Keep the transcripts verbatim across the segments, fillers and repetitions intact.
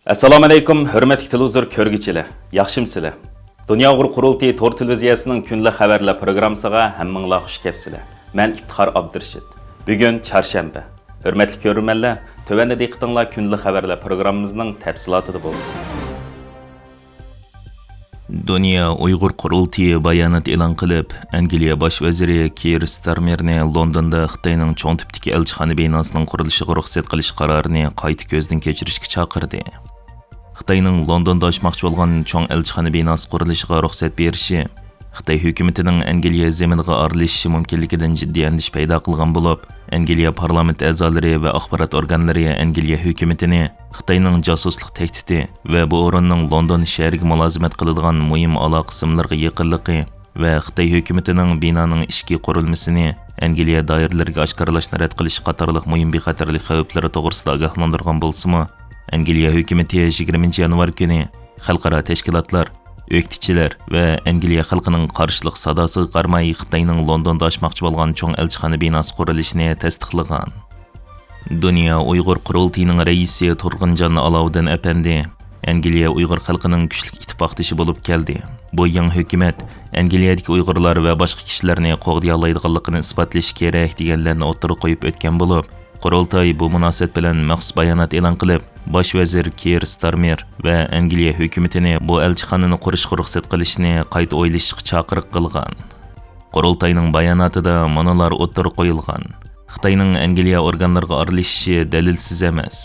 ئەسسالامۇئەلەيكۇم، ھۆرمەتلىك تېلېۋىزور كۆرگۈچىلەر، ياخشىمۇسىلەر؟ دۇنيا ئۇيغۇر قۇرۇلتىيى تور تېلېۋىزىيەسىنىڭ كۈندىلىك خەۋەرلەر پروگراممىسىغا ھەممىڭلار خۇش كەپسىلەر. مەن ئىپتىخار ئابدۇرېشىت. بۈگۈن چارشەنبە. ھۆرمەتلىك كۆرۈرمەنلەر، تۆۋەندە دىققىتىڭلار كۈندىلىك خەۋەرلەر پروگراممىمىزنىڭ تەپسىلاتىدا بولسۇن. دۇنيا ئۇيغۇر قۇرۇلتىيى بايانات ئېلان قىلىپ، ئەنگلىيە باش ۋەزىرى كىير ستارمېرنى لوندوندا خىتاينىڭ چوڭ تىپتىكى ئەلچىخانا بىناسىنىڭ قۇرۇلۇشىغا رۇخسەت قىلىش قارارىنى قايتا كۆزدىن كەچۈرۈشكە چاقىردى. خىتاينىڭ لوندوندا ئاچماقچى بولغان چوڭ ئەلچىخانا بىناسى قۇرۇلۇشىغا رۇخسەت بېرىشى خىتاي ھۆكۈمىتىنىڭ ئەنگلىيە زېمىنىغا ئارىلىشىشى مۇمكىنلىكىدىن جىددىي ئەندىشە پەيدا قىلغان بولۇپ، ئەنگلىيە پارلامېنت ئەزالىرى ۋە ئاخبارات ئورگانلىرى ئەنگلىيە ھۆكۈمىتىنى خىتاينىڭ جاسۇسلۇق تەھدىتى ۋە بۇ ئورۇننىڭ لوندون شەھىرىگە مۇلازىمەت قىلىدىغان مۇھىم ئالاقە سىملىرىغا يېقىنلىقى ۋە خىتاي ھۆكۈمىتىنىڭ بىنانىڭ ئىچكى قۇرۇلمىسىنى ئەنگلىيە دائىرىلىرىگە ئاشكارىلاشنى رەت قىلىش قاتارلىق مۇھىم بىخەتەرلىك خەۋپلىرى توغرىسىدا ئاگاھلاندۇرغان بولسىمۇ، ئەنگلىيە ھۆكۈمىتى يىگىرمىنچى يانۋار كۈنى خەلقئارا تەشكىلاتلار، ئۆكتىچىلەر ۋە ئەنگلىيە خەلقىنىڭ قارشىلىق ساداسىغا قارىماي، خىتاينىڭ لوندوندا ئاچماقچى بولغان چوڭ ئەلچىخانا بىناسى قۇرۇلۇشىنى تەستىقلىغان. دۇنيا ئۇيغۇر قۇرۇلتىيىنىڭ رەئىسى تۇرغۇنجان ئالاۋۇدىن ئەپەندى ئەنگلىيە ئۇيغۇر خەلقىنىڭ كۈچلۈك ئىتتىپاقدىشى بولۇپ كەلدى. بۇ يېڭى ھۆكۈمەت ئەنگلىيەدىكى ئۇيغۇرلار ۋە باشقا كىشىلەرنى قوغدىيالايدىغانلىقىنى ئىسپاتلىشى كېرەك، دېگەنلەرنى ئوتتۇرىغا قويۇپ ئۆتكەن بولۇپ، قۇرۇلتاي بۇ مۇناسىۋەت بىلەن مەخسۇس بايانات ئېلان قىلىپ، باش ۋەزىر كىير ستارمېر ۋە ئەنگلىيە ھۆكۈمىتىنى بۇ ئەلچىخانىنى قۇرۇشقا رۇخسەت قىلىشنى قايتا ئويلىشىشقا چاقىرىق قىلغان. قۇرۇلتاينىڭ باياناتىدا مۇنۇلار ئوتتۇرىغا قويۇلغان: خىتاينىڭ ئەنگلىيە ئورگانلىرىغا ئارىلىشىشى دەلىلسىز ئەمەس.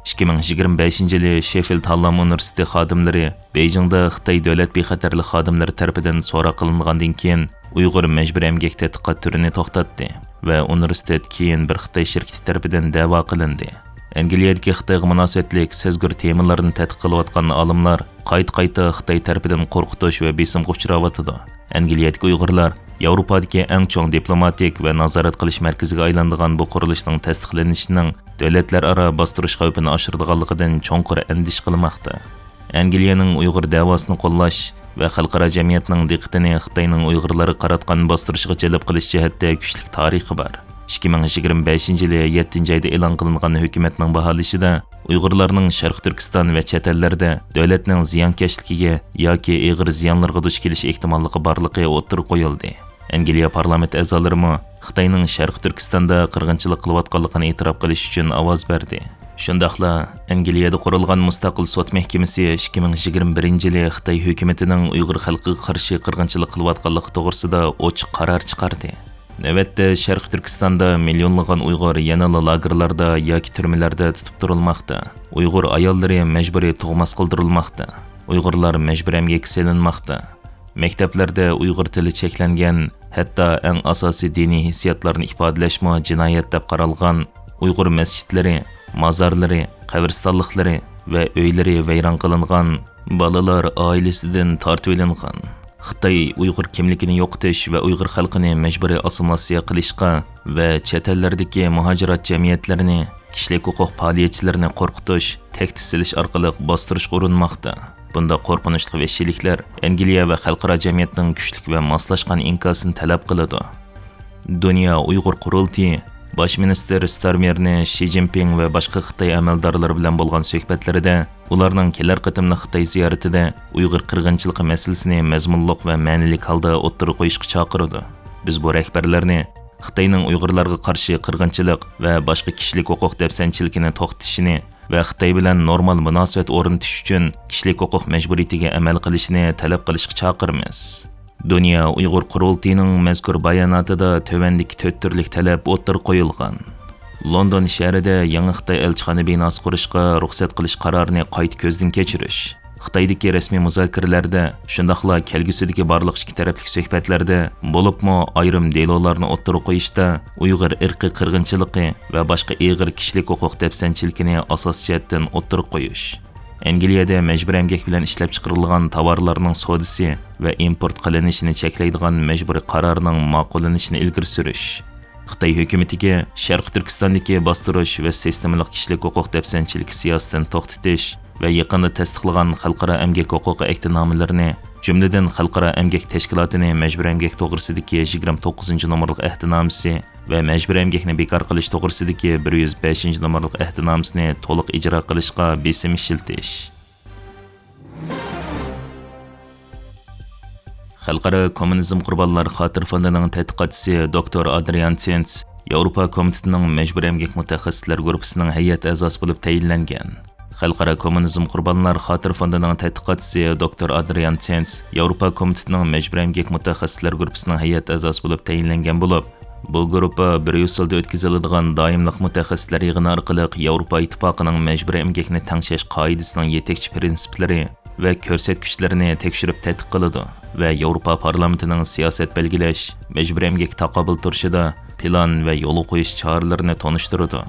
ئىككى مىڭ يىگىرمە بەشىنچى يىلى شېففىلد تاللام ئۇنىۋېرسىتېتى خادىملىرى بېيجىڭدا خىتاي دۆلەت بىخەتەرلىك خادىملىرى تەرىپىدىن سوراق قىلىنغاندىن كېيىن، ئۇيغۇر مەجبۇرىي ئەمگەك تەتقىقات تۈرىنى توختاتتى ۋە ئۇنىۋېرسىتېت كېيىن بىر خىتاي شىركىتى تەرىپىدىن دەۋا قىلىندى. ئەنگلىيەدىكى خىتايغا مۇناسىۋەتلىك سەزگۈر تېمىلارنى تەتقىق قىلىۋاتقان ئالىملار قايتا-قايتا خىتاي تەرىپىدىن قورقۇتۇش ۋە بېسىمغا ئۇچراۋاتىدۇ. ئەنگلىيەدىكى ئۇيغۇرلار ياۋروپادىكى ئەڭ چوڭ دىپلوماتىك ۋە نازارەت قىلىش مەركىزىگە ئايلانىدىغان بۇ قۇرۇلۇشنىڭ تەستىقلىنىشىنىڭ دۆلەتلەر ئارا باستۇرۇش خەۋپىنى ئاشۇرىدىغانلىقىدىن چوڭقۇر ئەندىشە قىلماقتا. ئەنگلىيەنىڭ ئۇيغۇر دەۋاسىنى قوللاش ۋە خەلقئارا جەمئىيەتنىڭ دىققىتىنى خىتاينىڭ ئۇيغۇرلارغا قاراتقان باستۇرۇشىغا جەلپ قىلىش جەھەتتە كۈچلۈك تارىخى بار. ئىككى مىڭ يىگىرمە بەشىنچى يىلى يەتتىنچى ئايدا ئېلان قىلىنغان ھۆكۈمەتنىڭ باھالىشىدا، ئۇيغۇرلارنىڭ شەرقىي تۈركىستان ۋە چەت ئەللەردە دۆلەتنىڭ زىيانكەشلىكىگە ياكى ئېغىر زىيانلىرىغا دۇچ كېلىش ئېھتىماللىقى بارلىقى ئوتتۇرىغا قويۇلدى. ئەنگلىيە پارلامېنت ئەزالىرىمۇ خىتاينىڭ شەرقىي تۈركىستاندا قىرغىنچىلىق قىلىۋاتقانلىقىنى ئېتىراپ قىلىش ئۈچۈن ئاۋاز بەردى. شۇنداقلا ئەنگلىيەدە قۇرۇلغان مۇستەقىل سوت مەھكىمىسى ئىككى مىڭ يىگىرمە بىرىنچى يىلى خىتاي ھۆكۈمىتىنىڭ ئۇيغۇر خەلقىگە قارشى قىرغىنچىلىق قىلىۋاتقانلىقى توغرىسىدا ئوچۇق قارار چىقاردى. نۆۋەتتە شەرقىي تۈركىستاندا مىليونلىغان ئۇيغۇر يەنىلا لاگېرلاردا ياكى تۈرمىلەردە تۇتۇپ تۇرۇلماقتا. ئۇيغۇر ئاياللىرى مەجبۇرىي تۇغماس قىلدۇرۇلماقتا. ئۇيغۇرلار مەجبۇرىي ئەمگەككە سېلىنماقتا. مەكتەپلەردە ئۇيغۇر تىلى چەكلەنگەن، ھەتتا ئەڭ ئاساسىي دىنىي ھېسسىياتلارنى ئىپادىلەشمۇ جىنايەت دەپ قارالغان. ئۇيغۇر مەسچىتلىرى، مازارلىرى، قەبرىستانلىقلىرى ۋە ئۆيلىرى ۋەيران قىلىنغان، بالىلار ئائىلىسىدىن تارتىۋېلىنغان. خىتاي ئۇيغۇر كىملىكىنى يوقىتىش ۋە ئۇيغۇر خەلقىنى مەجبۇرىي ئاسسىمىلياتسىيە قىلىشقا ۋە چەت ئەللەردىكى مۇھاجىرات جەمئىيەتلىرىنى، كىشىلىك ھوقۇق پائالىيەتچىلىرىنى قورقۇتۇش، تەھدىت سېلىش ئارقىلىق باستۇرۇشقا ئۇرۇنماقتا. بۇنداق قورقۇنچلۇق ۋەھشىيلىكلەر ئەنگلىيە ۋە خەلقئارا جەمئىيەتنىڭ كۈچلۈك ۋە ماسلاشقان ئىنكاسىنى تەلەپ قىلىدۇ. دۇنيا ئۇيغۇر قۇرۇلتىيى باش مىنىستىر ستارمېرنى شى جىنپىڭ ۋە باشقا خىتاي ئەمەلدارلىرى بىلەن بولغان سۆھبەتلىرىدە، ئۇلارنىڭ كېلەر قېتىملىق خىتاي زىيارىتىدە ئۇيغۇر قىرغىنچىلىقى مەسىلىسىنى مەزمۇنلۇق ۋە مەنىلىك ھالدا ئوتتۇرىغا قويۇشقا چاقىرىدۇ. بىز بۇ رەھبەرلەرنى خىتاينىڭ ئۇيغۇرلارغا قارشى قىرغىنچىلىق ۋە باشقا كىشىلىك ھوقۇق دەپسەندىچىلىكىنى توختىتىشىنى ۋە خىتاي بىلەن نورمال مۇناسىۋەت ئورنىتىش ئۈچۈن كىشىلىك ھوقۇق مەجبۇرىيىتىگە ئەمەل قىلىشىنى تەلەپ قىلىشقا چاقىرىمىز. دۇنيا ئۇيغۇر قۇرۇلتىيىنىڭ مەزكۇر باياناتىدا تۆۋەندىكى تۆت تۈرلۈك تەلەپ ئوتتۇرىغا قويۇلغان. لوندون شەھىرىدە يېڭى خىتاي ئەلچىخانا بىناسى قۇرۇشقا رۇخسەت قىلىش قارارىنى قايتا كۆزدىن كەچۈرۈش. خىتايدىكى رەسمىي مۇزاكىرىلەردە، شۇنداقلا كەلگۈسىدىكى بارلىق ئىككى تەرەپلىك سۆھبەتلەردە، بولۇپمۇ ئايرىم دېلولارنى ئوتتۇرىغا قويۇشتا ئۇيغۇر ئىرقىي قىرغىنچىلىقى ۋە باشقا ئېغىر كىشىلىك ھوقۇق دەپسەندىچىلىكىنى ئاساسىي جەھەتتىن ئوتتۇرىغا قويۇش. ئەنگلىيەدە مەجبۇرىي ئەمگەك بىلەن ئىشلەپچىقىرىلغان تاۋارلارنىڭ سودىسى ۋە ئىمپورت قىلىنىشىنى چەكلەيدىغان مەجبۇرىي قارارنىڭ ماقۇللىنىشىنى ئىلگىرى سۈرۈش. خىتاي ھۆكۈمىتىگە شەرقىي تۈركىستاندىكى باستۇرۇش ۋە سىستېمىلىق كىشىلىك ھوقۇق دەپسەندىچىلىكى سىياسىتىنى توختىتىش ۋە يېقىندا تەستىقلىغان خەلقئارا ئەمگەك ھوقۇقى ئەھدىنامىلىرىنى جۈملىدىن خەلقئارا ئەمگەك تەشكىلاتىنى مەجبۇرىي ئەمگەك توغرىسىدىكى يىگىرمە توققۇزىنچى نومۇرلۇق ئەھدىنامىسى ۋە مەجبۇرىي ئەمگەكنى بىكار قىلىش توغرىسىدىكى بىر يۈز بەشىنچى نومۇرلۇق ئەھدىنامىسىنى تولۇق ئىجرا قىلىشقا بېسىم ئىشلىتىش. خەلقئارا كوممۇنىزم قۇربانلار خاتىرە فوندىنىڭ تەتقىقاتچىسى دوكتور ئادرىيان تېنس ياۋروپا كومىتېتىنىڭ مەجبۇرىي ئەمگەك مۇتەخەسسىسلەر گۇرۇپپىسىنىڭ ھەيئەت ئەزاسى بولۇپ تەيىنلەنگەن. خەلقئارا كوممۇنىزم قۇربانلار خاتىرە فوندىنىڭ تەتقىقاتچىسى دوكتور ئادرىيان تېنس ياۋروپا كومىتېتىنىڭ مەجبۇرىي ئەمگەك مۇتەخەسسىسلەر گۇرۇپپىسىنىڭ ھەيئەت ئەزاسى بولۇپ تەيىنلەنگەن بولۇپ، بۇ گۇرۇپپا بىر يۈز يىلدا ئۆتكۈزۈلىدىغان دائىملىق مۇتەخەسسىسلەر يىغىنى ئارقىلىق ياۋروپا ئىتتىپاقىنىڭ مەجبۇرىي ئەمگەكنى تەڭشەش قائىدىسىنىڭ يېتەكچى پىرىنسىپلىرى ۋە كۆرسەتكۈچلىرىنى تەكشۈرۈپ تەتقىق قىلىدۇ ۋە ياۋروپا پارلامېنتىنىڭ سىياسەت بەلگىلەش، مەجبۇرىي ئەمگەك تاقابىل تۇرۇشىدا پىلان ۋە يولغا قويۇش چارىلىرىنى تونۇشتۇرىدۇ.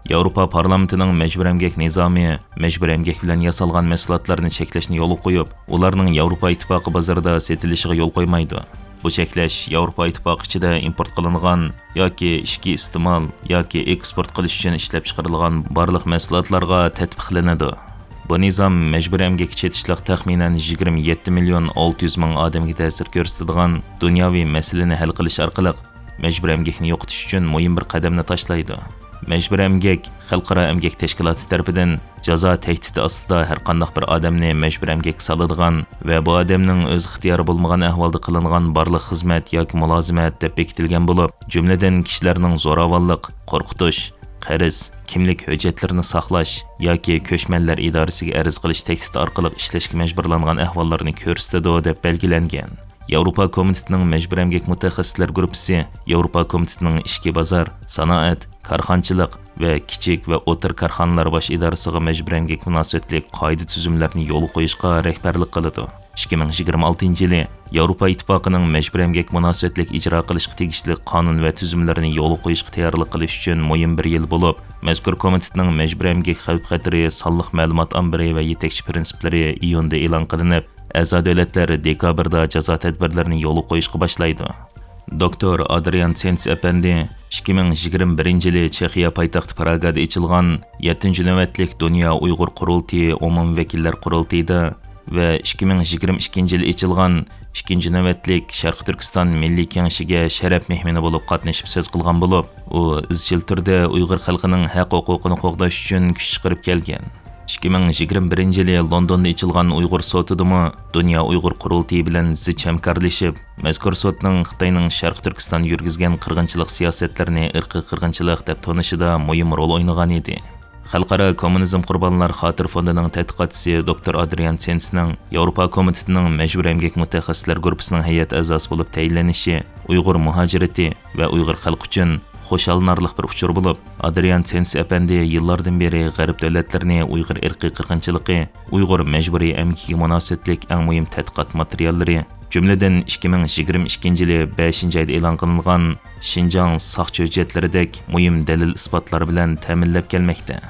ياۋروپا پارلامېنتىنىڭ مەجبۇرىي ئەمگەك نىزامى مەجبۇرىي ئەمگەك بىلەن ياسالغان مەھسۇلاتلارنى چەكلەشنى يولغا قويۇپ، ئۇلارنىڭ ياۋروپا ئىتتىپاقى بازىرىدا سېتىلىشىغا يول قويمايدۇ. بۇ چەكلەش ياۋروپا ئىتتىپاقى ئىچىدە ئىمپورت قىلىنغان ياكى ئىچكى ئىستېمال ياكى ئېكسپورت قىلىش ئۈچۈن ئىشلەپچىقىرىلغان بارلىق مەھسۇلاتلارغا تەتبىقلىنىدۇ. بۇ نىزام مەجبۇرىي ئەمگەككە چېتىشلىق تەخمىنەن يىگىرمە يەتتە مىليون ئالتە يۈز مىڭ ئادەمگە تەسىر كۆرسىتىدىغان دۇنياۋى مەسىلىنى ھەل قىلىش ئارقىلىق، مەجبۇرىي ئەمگەكنى يوقىتىش ئۈچۈن مۇھىم بىر قەدەمنى تاشلايدۇ. مەجبۇرىي ئەمگەك خەلقئارا ئەمگەك تەشكىلاتى تەرىپىدىن جازا تەھدىتى ئاستىدا ھەرقانداق بىر ئادەمنى مەجبۇرىي ئەمگەككە سالىدىغان ۋە بۇ ئادەمنىڭ ئۆز ئىختىيارى بولمىغان ئەھۋالدا قىلىنغان بارلىق خىزمەت ياكى مۇلازىمەت دەپ بېكىتىلگەن بولۇپ، جۈملىدىن كىشىلەرنىڭ زوراۋانلىق، قورقۇتۇش، قەرز، كىملىك ھۆججەتلىرىنى ساقلاش ياكى كۆچمەنلەر ئىدارىسىگە ئەرز قىلىش تەھدىتى ئارقىلىق ئىشلەشكە مەجبۇرلانغان ئەھۋاللارنى كۆرسىتىدۇ، دەپ بەلگىلەنگەن. ياۋروپا كومىتېتىنىڭ مەجبۇرىي ئەمگەك مۇتەخەسسىسلەر گۇرۇپپىسى ياۋروپا كومىتېتىنىڭ ئىچكى بازار، سانائەت، كارخانىچىلىق ۋە كىچىك ۋە ئوتتۇرا كارخانىلار باش ئىدارىسىغا مەجبۇرىي ئەمگەك مۇناسىۋەتلىك قائىدە تۈزۈملەرنى يولغا قويۇشقا رەھبەرلىك قىلىدۇ. ئىككى مىڭ يىگىرمە ئالتىنچى يىلى ياۋروپا ئىتتىپاقىنىڭ مەجبۇرىي ئەمگەك مۇناسىۋەتلىك ئىجرا قىلىشقا تېگىشلىك قانۇن ۋە تۈزۈملىرىنى يولغا قويۇشقا تەييارلىق قىلىش ئۈچۈن مۇھىم بىر يىل بولۇپ، مەزكۇر كومىتېتنىڭ مەجبۇرىي ئەمگەك خەۋپ خەتىرى سانلىق مەلۇمات ئامبىرى ۋە يېتەكچى پىرىنسىپلىرى ئىيۇندا ئېلان قىلىنىپ، ئەزا دۆلەتلەر دېكابىردا جازا تەدبىرلىرىنى يولغا قويۇشقا باشلايدۇ. دوكتور ئادرىيان سېنس ئەپەندى ئىككى مىڭ يىگىرمە بىرىنچى يىلى چېخىيە پايتەختى پراگادا ئېچىلغان يەتتىنچى نۆۋەتلىك دۇنيا ئۇيغۇر قۇرۇلتىيى ئومۇمىي ۋەكىللەر قۇرۇلتىيىدا ۋە ئىككى مىڭ يىگىرمە ئىككىنچى يىلى ئېچىلغان ئىككىنچى نۆۋەتلىك شەرقىي تۈركىستان مىللىي كېڭىشىگە شەرەپ مېھمىنى بولۇپ قاتنىشىپ سۆز قىلغان بولۇپ، ئۇ ئىزچىل تۈردە ئۇيغۇر خەلقىنىڭ ھەق-ھوقۇقىنى قوغداش ئۈچۈن كۈچ چىقىرىپ كەلگەن. ئىككى مىڭ يىگىرمە بىرىنچى يىلى لوندوندا ئېچىلغان ئۇيغۇر سوتىدىمۇ دۇنيا ئۇيغۇر قۇرۇلتىيى بىلەن زىچ ھەمكارلىشىپ، مەزكۇر سوتنىڭ خىتاينىڭ شەرقىي تۈركىستان يۈرگۈزگەن قىرغىنچىلىق سىياسەتلىرىنى ئىرقىي قىرغىنچىلىق دەپ تونۇشىدا مۇھىم رول ئوينىغان ئىدى. خەلقئارا كوممۇنىزم قۇربانلار خاتىرە فوندىنىڭ تەتقىقاتچىسى دوكتور ئادرىيان سېنسنىڭ ياۋروپا كومىتېتىنىڭ مەجبۇرىي ئەمگەك مۇتەخەسسىسلەر گۇرۇپپىسىنىڭ ھەيئەت ئەزاسى بولۇپ تەيىنلىنىشى ئۇيغۇر مۇھاجىرىتى ۋە ئۇيغۇر خەلقى ئۈچۈن خۇشاللىنارلىق بىر ئۇچۇر بولۇپ، ئادرىيان سېنس ئەپەندى يىللاردىن بېرى غەرب دۆلەتلىرىنى ئۇيغۇر ئىرقىي قىرغىنچىلىقى، ئۇيغۇر مەجبۇرىي ئەمگىكىگە مۇناسىۋەتلىك ئەڭ مۇھىم تەتقىقات ماتېرىياللىرى، جۈملىدىن ئىككى مىڭ يىگىرمە ئىككىنچى يىلى بەشىنچى ئايدا ئېلان قىلىنغان شىنجاڭ ساقچى ھۆججەتلىرىدەك مۇھىم دەلىل-ئىسپاتلار بىلەن تەمىنلەپ كەلمەكتە.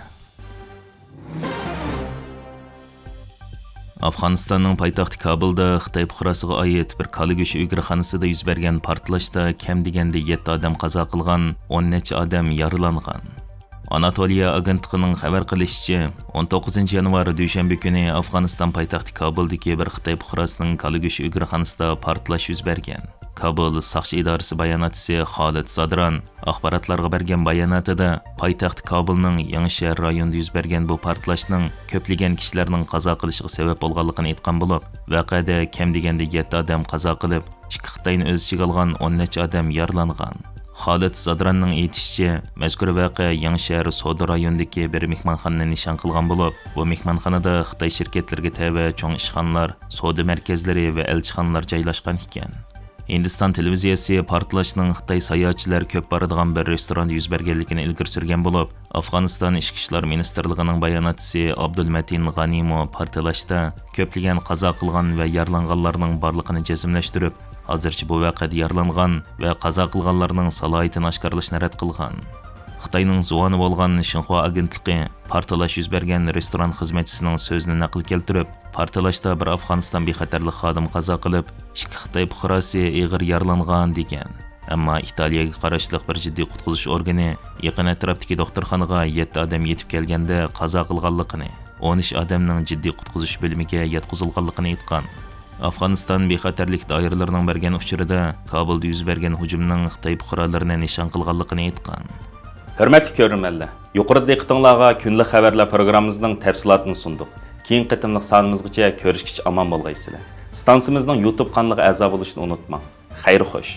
ئافغانىستاننىڭ پايتەختى كابۇلدا خىتاي پۇقراسىغا ئائىت بىر كالا گۆشى ئۆگرىخانىسىدا يۈز بەرگەن پارتلاشتا كەم دېگەندە يەتتە ئادەم قازا قىلغان، ئون نەچچە ئادەم يارىلانغان. ئاناتولىيە ئاگېنتلىقىنىڭ خەۋەر قىلىشىچە، ئون توققۇزىنچى يانۋار دۈشەنبە كۈنى ئافغانىستان پايتەختى كابۇلدىكى بىر خىتاي پۇقراسىنىڭ كالا گۆشى ئۆگرىخانىسىدا پارتلاش يۈز بەرگەن. كابۇل ساقچى ئىدارىسى باياناتچىسى خالىد زادران ئاخباراتلارغا بەرگەن باياناتىدا، پايتەخت كابۇلنىڭ يېڭى شەھەر رايونىدا يۈز بەرگەن بۇ پارتلاشنىڭ كۆپلىگەن كىشىلەرنىڭ قازا قىلىشىغا سەۋەب بولغانلىقىنى ئېيتقان بولۇپ، ۋەقەدە كەم دېگەندە يەتتە ئادەم قازا قىلىپ، ئىككى خىتاينى ئۆز ئىچىگە ئالغان ئون نەچچە ئادەم يارىلانغان. خالىد زادراننىڭ ئېيتىشىچە، مەزكۇر ۋەقە يېڭى شەھەر سودا رايونىدىكى بىر مېھمانخانىنى نىشان قىلغان بولۇپ، بۇ مېھمانخانىدا خىتاي شىركەتلىرىگە تەۋە چوڭ ئىشخانىلار، سودا مەركەزلىرى ۋە ئەلچىخانىلار جايلاشقان ئىكەن. ھىندىستان تېلېۋىزىيەسى پارتلاشنىڭ خىتاي ساياھەتچىلەر كۆپ بارىدىغان بىر رېستوراندا يۈز بەرگەنلىكىنى ئىلگىرى سۈرگەن بولۇپ، ئافغانىستان ئىچكى ئىشلار مىنىستىرلىقىنىڭ باياناتچىسى ئابدۇلمەتىن غانىمۇ پارتلاشتا كۆپلىگەن قازا قىلغان ۋە يارىلانغانلارنىڭ بارلىقىنى جەزملەشتۈرۈپ، ھازىرچە بۇ ۋەقەدە يارىلانغان ۋە قازا قىلغانلارنىڭ سالاھىيىتىنى ئاشكارىلاشنى رەت قىلغان. خىتاينىڭ زۇۋانى بولغان شىنخۇا ئاگېنتلىقى پارتلاش يۈز بەرگەن رېستوران خىزمەتچىسىنىڭ سۆزىنى نەقىل كەلتۈرۈپ، پارتلاشتا بىر ئافغانىستان بىخەتەرلىك خادىمى قازا قىلىپ، ئىككى خىتاي پۇقراسى ئېغىر يارىلانغان، دېگەن. ئەمما ئىتالىيەگە قاراشلىق بىر جىددىي قۇتقۇزۇش ئورگىنى يېقىن ئەتراپتىكى دوختۇرخانىغا يەتتە ئادەم يېتىپ كەلگەندە قازا قىلغانلىقىنى، ئون ئۈچ ئادەمنىڭ جىددىي قۇتقۇزۇش بۆلۈمىگە ياتقۇزۇلغانلىقىنى ئېيتقان. ئافغانىستان بىخەتەرلىك دائىرىلىرىنىڭ بەرگەن ئۇچۇرىدا كابۇلدا يۈز بەرگەن ھۇجۇمنىڭ خىتاي پۇقرالىرىنى نىشان قىلغانلىقىنى ئېيتقان. ھۆرمەتلىك كۆرۈرمەنلەر، يۇقىرىدا دىققىتىڭلارغا كۈندىلىك خەۋەرلەر پروگراممىمىزنىڭ تەپسىلاتىنى سۇندۇق. كېيىنكى قېتىملىق سانىمىزغىچە كۆرۈشكىچە ئامان بولغايسىلەر. ئىستانسىمىزنىڭ يۇتۇب قانىلىغا ئەزا بولۇشنى ئۇنتۇماڭ. خەير خوش.